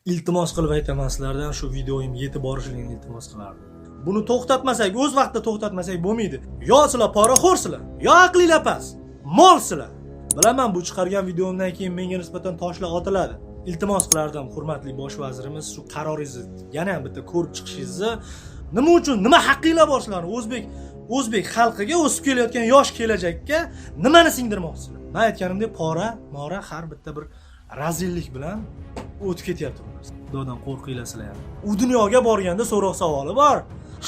Iltimos qilib aytaman sizlardan, shu videoyim yetib borishligini iltimos qilardim. Buni to'xtatmasak, o'z vaqtida to'xtatmasak bo'lmaydi. Yo sizlar poraxo'rsizlar, yo aqlinglar past, molsizlar. Bilaman, bu chiqargan videomdan keyin menga nisbatan toshlar otiladi. Iltimos qilardim, hurmatli bosh vazirimiz, shu qaroringizni yana ham bitta ko'rib chiqishingizni. Nima uchun, nima haqqinglar bor sizlarni o'zbek xalqiga, o'sib kelayotgan yosh kelajakka nimani singdirmoqchisizlar? Men aytganimdek, pora, mora har bitta bir razillik bilan o'tib ketyapti bu narsa. Xudodan qo'rqinglar sizlar ham. U dunyoga borganda so'roq savoli bor.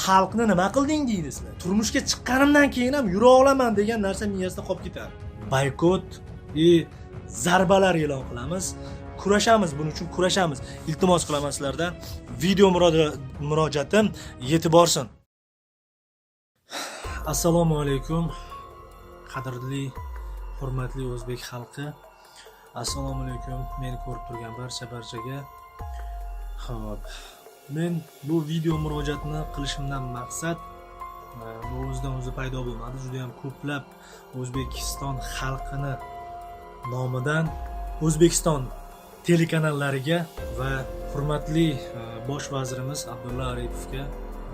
Xalqni nima qilding deydi sizlar. Turmushga chiqqanimdan keyin ham yura olaman degan narsa miyasida qolib ketadi. Boykot и zarbalar e'lon qilamiz. Kurashamiz, buning uchun kurashamiz. Iltimos qilaman sizlardan, video murojaatim yetib borsin. Assalomu alaykum, qadrli, hurmatli o'zbek xalqi. Assalomu alaykum, meni ko'rib turgan barchaga. Xo'p, men bu video murojaatni qilishimdan maqsad bu o'zidan o'zi paydo bo'lmadi. Juda ham ko'plab O'zbekiston xalqini nomidan O'zbekiston telekanallariga va hurmatli bosh vazirimiz Abdulla Aripovga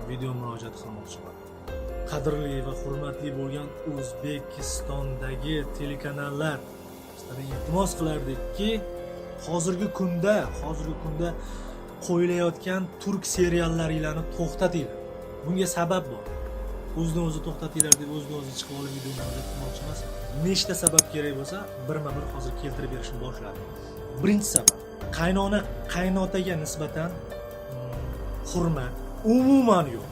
video murojaat qilmoqchiman. Qadrli va hurmatli bo'lgan O'zbekistondagi telekanallar, sizlardan iltimos qilardikki, hozirgi kunda qo'yilayotgan turk seriallaringlarni to'xtatinglar. Bunga sabab bor. O'zidan o'zi to'xtatinglar deb o'zidan o'zi chiqib olib video murojaat qilmoqchi emasman. Nechta sabab kerak bo'lsa, birma-bir hozir keltirib berishni boshladim. Birinchi sabab: qaynona qaynotaga nisbatan hurmat umuman yo'q.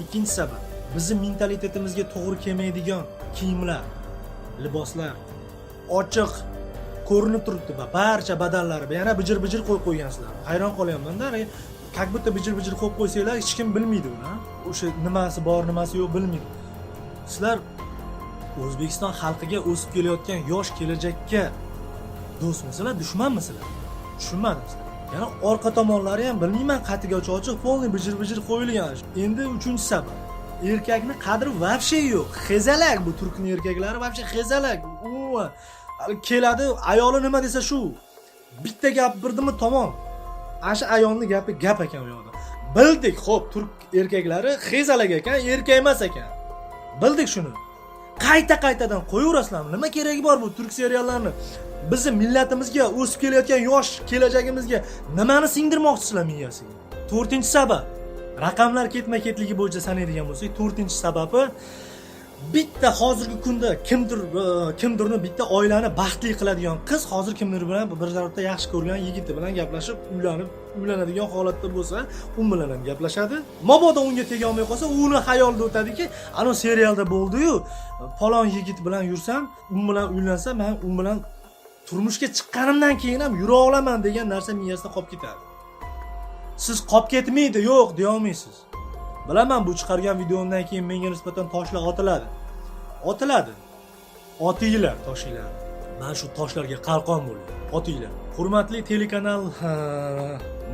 Ikkinchi sabab: bizni mentalitetimizga to'g'ri kelmaydigan kiyimlar, liboslar ochiq ko'rinib turibdi va barcha badanlari yana bijir bijir qo'yib qo'ygansizlar. Hayron qolyapmanda, как будто bijir bijir qo'yib qo'ysanglar, hech kim bilmaydi uni, o'sha nimasi bor, nimasi yo'q bilmaydi. Sizlar O'zbekiston xalqiga, o'sib kelayotgan yosh kelajakka do'stmisizlar, dushmanmisizlar, tushunmadim. Sizlar yana orqa tomonlari ham, bilmayman, qatigacha ochiq, полный bijir bijir qo'yilgan. Endi uchinchi sabab: erkakni qadri вообще yo'q, xezalak. Bu turkni erkaklari вообще xezalak umuman. Hali keladi, ayoli nima desa shu, bitta gap birdimi, tamom, ana shu ayolni gapi gap ekan u yoqda. Bildik, ho'p, turk erkaklari xezalak ekan, erkak emas ekan, bildik shuni. Qayta qaytadan qo'yaverasizlarmi? Nima keragi bor bu turk seriallarini? Bizni millatimizga, o'sib kelayotgan yosh kelajagimizga nimani singdirmoqchisizlar miyasiga? To'rtinchi sabab, raqamlar ketma ketligi bo'yicha sanaydigan bo'lsak, to'rtinchi sababi: bitta hozirgi kunda kimdir kimdirni bitta oilani baxtli qiladigan qiz hozir kimdir bilan, bir tarafda yaxshi ko'rgan yigiti bilan gaplashib, uylanib, uylanadigan holatda bo'lsa, u bilan ham gaplashadi. Mabodo unga tegolmay qolsa, uni xayolida o'tadiki, anavi serialda bo'ldiyu, falon yigit bilan yursam, u bilan uylansam, man u bilan turmushga chiqqanimdan keyin ham yura olaman degan narsa miyasida qolib ketadi. Siz qolib ketmaydi, yo'q deyolmaysiz. Bilaman, bu chiqargan videomdan keyin menga nisbatan toshlar otiladi. Otiladi, otinglar toshinglarni, man shu toshlarga qalqon bo'ling, otinglar. Hurmatli telekanal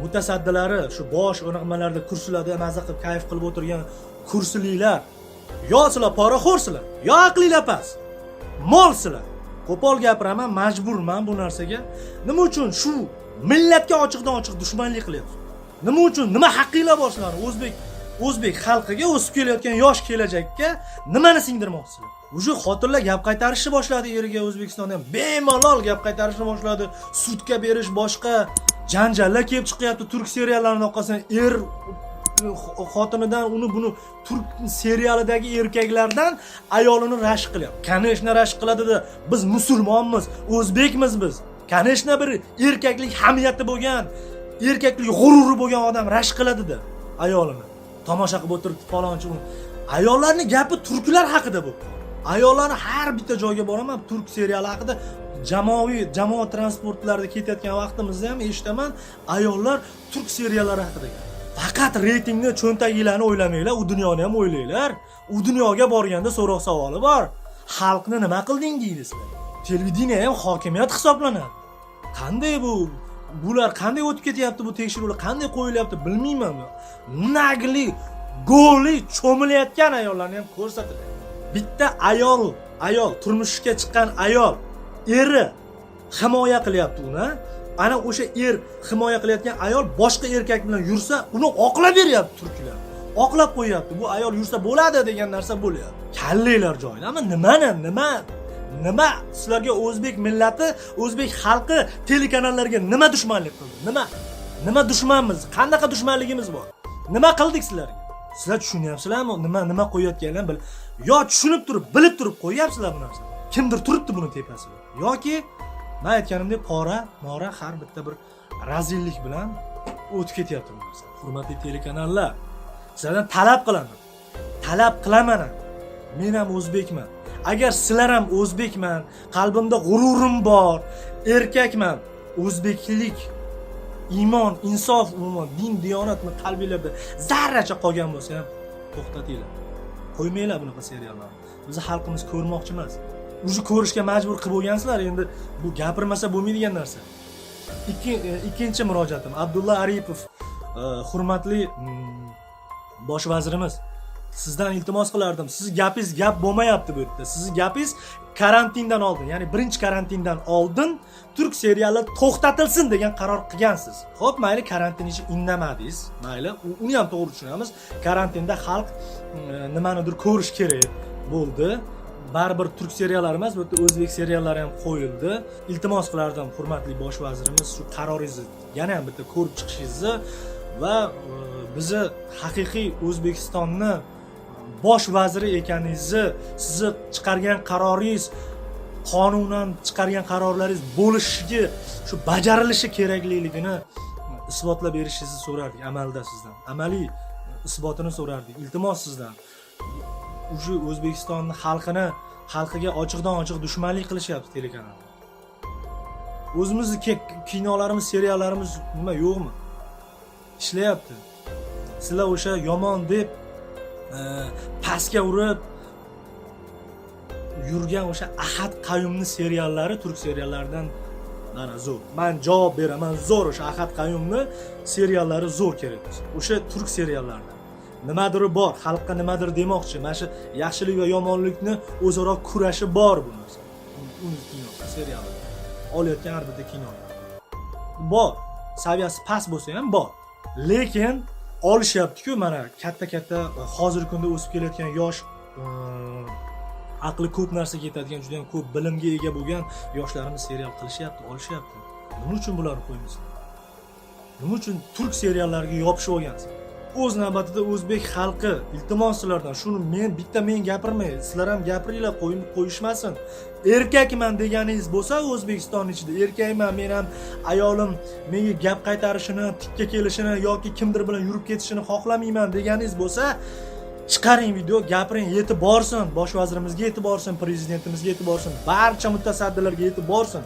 mutasaddilari, shu bosh nimalarda, kursilarda maza qilib, kayf qilib o'tirgan kursiliklar, yo sizlar poraxo'rsizlar, yo aqlinglar past, molsizlar. Qo'pol gapiraman, majburman bu narsaga. Nima uchun shu millatga ochiqdan ochiq dushmanlik qilyapsiz? Nima uchun, nima haqqinglar bor sizlarni? O'zbek xalqiga, o'sib kelayotgan yosh kelajakka nimani singdirmoqchisizlar? Уже xotinlar gap qaytarishni boshladi eriga. O'zbekistonda ham bemalol gap qaytarishni boshladi, sudga berish, boshqa janjallar kelib chiqyapti. Turk seriallarini orqasidan er xotinidan, uni buni turk serialidagi erkaklardan ayolini rashk qilyapti. Конечно, rashk qiladida, biz musulmonmiz, o'zbekmiz biz. Конечно, bir erkaklik hamiyati bo'lgan, erkaklik g'ururi bo'lgan odam rashk qiladida ayolini. Tomosha qilib o'tiribdi falonchi. Ayollarni gapi turklar haqida bo'lib qoldi. Ayollarni har bitta joyga boraman, turk seriali haqida, jamoaviy, jamoat transportlarida ketayotgan vaqtimizda ham eshitaman, ayollar turk seriallari haqida. Faqat reytingni, cho'ntaginglarni o'ylamanglar, u dunyoni ham o'ylanglar. U dunyoga borganda so'roq savoli bor. Xalqni nima qilding deydi sizlar. Televideniye ham hokimiyat hisoblanadi. Qanday bu, bular qanday o'tib ketyapti, bu tekshiruvlar qanday qo'yilyapti, bilmayman. Наглый, голый cho'milayotgan ayollarni ham ko'rsatiladi. Bitta ayol, turmushga chiqqan ayol, eri himoya qilyapti uni. Ana o'sha er himoya qilayotgan ayol boshqa erkak bilan yursa, uni oqlab beryapti turklar. Oqlab qo'yyapti. Bu ayol yursa bo'ladi degan narsa bo'lyapti. Kallanglar joyida. Ammo nimani, nima nima sizlarga o'zbek millati, o'zbek xalqi telekanallarga nima dushmanlik qildi? Nima? Nima dushmanmiz? Qanaqa dushmanligimiz bor? Nima qildik sizlarga? Sizlar tushunyapsizlarmi? Nima qo'yayotganini bil. Yo tushunib turib, bilib turib qo'yyapsizlar bu narsani. Kimdir turibdi buni tepasida. Yoki men aytganimdek pora, mora har bitta bir razillik bilan o'tib ketyapti bu narsa. Hurmatli telekanallar, sizlardan talab qilaman. Talab qilaman ham. Men ham o'zbekman. Agar sizlar ham o'zbekman, qalbimda g'ururim bor, erkakman, o'zbeklik, iymon, insof, umuman din, diyonatni qalbinglarda zarracha qolgan bo'lsa ham to'xtatinglar. Qo'ymanglar bunaqa seriallarni. Bizni xalqimiz ko'rmoqchi emas. Уже ko'rishga majbur qilib bo'lgansizlar, endi bu gapirmasa bo'lmaydigan narsa. Ikkinchi murojaatim Abdulla Aripov, hurmatli bosh vazirimiz, sizdan iltimos qilardim. Sizni gapingiz gap bo'lmayapti bu yerda. Sizni gapingiz karantindan oldin, ya'ni birinchi karantindan oldin turk seriali to'xtatilsin degan qaror qilgansiz. Xo'p, mayli, karantin ichi indamadingiz. Mayli, uni ham to'g'ri tushunamiz. Karantinda xalq nimanidir ko'rish kerak bo'ldi. Baribir turk seriallari emas, bu yerda o'zbek seriallari ham qo'yildi. Iltimos qilardim, hurmatli bosh vazirimiz, shu qaroringizni yana ham bitta ko'rib chiqishingizni va bizni haqiqiy O'zbekistonni bosh vaziri ekaningizni, sizni chiqargan qaroringiz, qonunan chiqargan qarorlaringiz bo'lishiga, shu bajarilishi kerakligini isbotlab berishingizni so'rardik amalda sizdan. Amaliy isbotini so'rardik. Iltimos sizdan. Уже O'zbekistonni xalqiga ochiqdan ochiq dushmanlik qilishyapti telekanalda. O'zimizni kinolarimiz, seriallarimiz nima yo'qmi? Ishlayapti. Sizlar o'sha yomon deb pastga urib yurgan o'sha Ahad Qayumni seriallari turk seriallaridan mana zo'r. Man javob beraman, zo'r o'sha Ahad Qayumni seriallari zo'r kerak bo'lsa. O'sha turk seriallaridan. Nimadir bor, xalqqa nimadir demoqchi. Mana shu yaxshilik va yomonlikni o'zaro kurashi bor bu narsa. Uni kino, seriali. Olayotgan har bitta kino. Bor. Saviyasi past bo'lsa ham bor. Lekin olishyapti-ku mana katta-katta hozirgi kunda o'sib kelayotgan yosh, aqli ko'p narsaga yetadigan, juda ham ko'p bilimga ega bo'lgan yoshlarimiz serial qilishyapti, olishyapti. Nima uchun bularni qo'ymaysizlar? Nima uchun turk seriallariga yopishib olgansiz? O'z navbatida o'zbek xalqi, iltimos sizlardan, shuni men bitta men gapirmay, sizlar ham gapiringlar, qo'yishmasin. Erkakman deganingiz bo'lsa, O'zbekiston ichida erkakman, men ham ayolim menga gap qaytarishini, tikka kelishini yoki kimdir bilan yurib ketishini xohlamayman deganingiz bo'lsa, chiqaring video, gapiring, yetib borsin, bosh vazirimizga yetib borsin, prezidentimizga yetib borsin, barcha mutasaddilarga yetib borsin.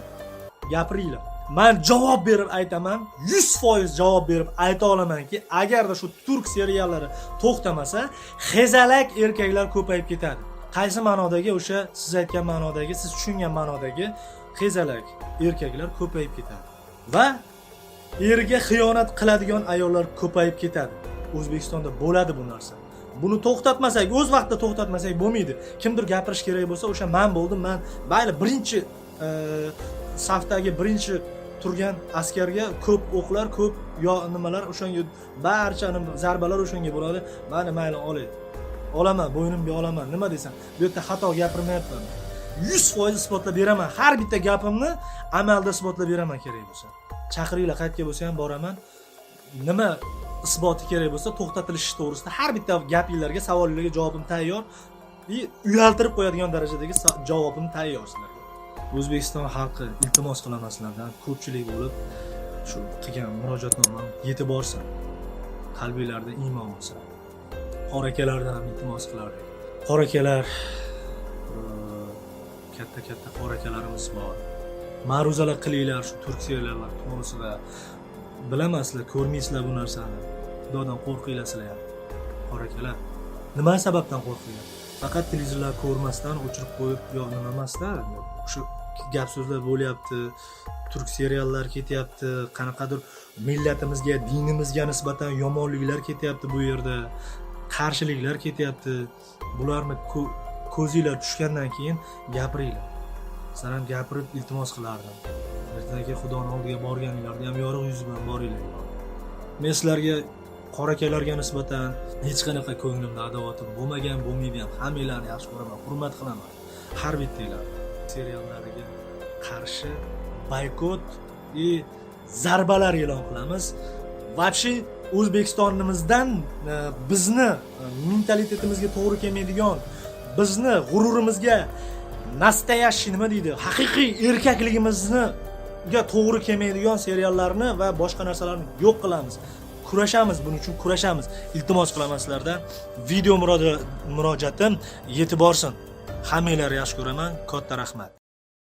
Gapiringlar. Man javob berib aytaman, 100% javob berib ayta olamanki, agarda shu turk seriallari to'xtamasa, hezalak erkaklar ko'payib ketadi. Qaysi ma'nodagi? O'sha siz aytgan ma'nodagi, siz tushungan ma'nodagi hezalak erkaklar ko'payib ketadi va erga xiyonat qiladigan ayollar ko'payib ketadi. O'zbekistonda bo'ladi bu narsa. Buni to'xtatmasak, o'z vaqtida to'xtatmasak bo'lmaydi. Kimdir gapirish kerak bo'lsa, o'sha man bo'ldim. Man mayli birinchi safdagi birinchi turgan askarga ko'p o'qlar, ko'p yo nimalar o'shanga, barcha zarbalar o'shanga bo'ladi. Mana mayli, olay, olaman, bo'ynimga olaman. Nima desam, bu yerda xato gapirmayapman, 100% isbotlab beraman. Har bitta gapimni amalda isbotlab beraman. Kerak bo'lsa chaqiringlar, qayerga bo'lsa ham boraman. Nima isboti kerak bo'lsa, to'xtatilishi to'g'risida har bitta gapinglarga, savollarga javobim tayyor и uyaltirib qo'yadigan darajadagi javobim tayyor sizlarga. O'zbekiston xalqi, iltimos qilaman sizlardan, ko'pchilik bo'lib shu qilgan murojaatnomam yetib borsin, qalbinglarda iymon bo'lsa. Qori akalardan ham iltimos qilardik. Qori akalar, katta katta qori akalarimiz bor, ma'ruzalar qilinglar shu turk seriallar to'g'risida. Bilaman, sizlar ko'rmaysizlar bu narsani. Xudodan qo'rqinglar sizlar ham, qori akalar. Nima sababdan qo'rqinglar? Faqat televizorlar ko'rmasdan o'chirib qo'yib yo nima emasda, shu gap so'zlar bo'lyapti, turk seriallar ketyapti, qanaqadir millatimizga, dinimizga nisbatan yomonliklar ketyapti, bu yerda qarshiliklar ketyapti. Bularni ko'zinglar tushgandan keyin gapiringlar. Sizlar ham gapirib iltimos qilardim. Ertaga Xudoni oldiga borganinglarda ham yorug' yuz bilan boringlar. Men sizlarga, qorakalarga nisbatan hech qanaqa ko'nglimda adovatim bo'lmagan, bo'lmaydi ham. Hammanglarni yaxshi ko'raman, hurmat qilaman har bittanglarni. Seriallariga qarshi boykot и zarbalar e'lon qilamiz. Вообще O'zbekistonimizdan bizni mentalitetimizga to'g'ri kelmaydigan, bizni g'ururimizga, настоящий, nima deydi, haqiqiy erkakligimizni ga to'g'ri kelmaydigan seriallarni va boshqa narsalarni yo'q qilamiz. Kurashamiz, buning uchun kurashamiz. Iltimos qilaman sizlardan, video murojaatim yetib borsin. Hammanglarni yaxshi ko'raman, katta rahmat.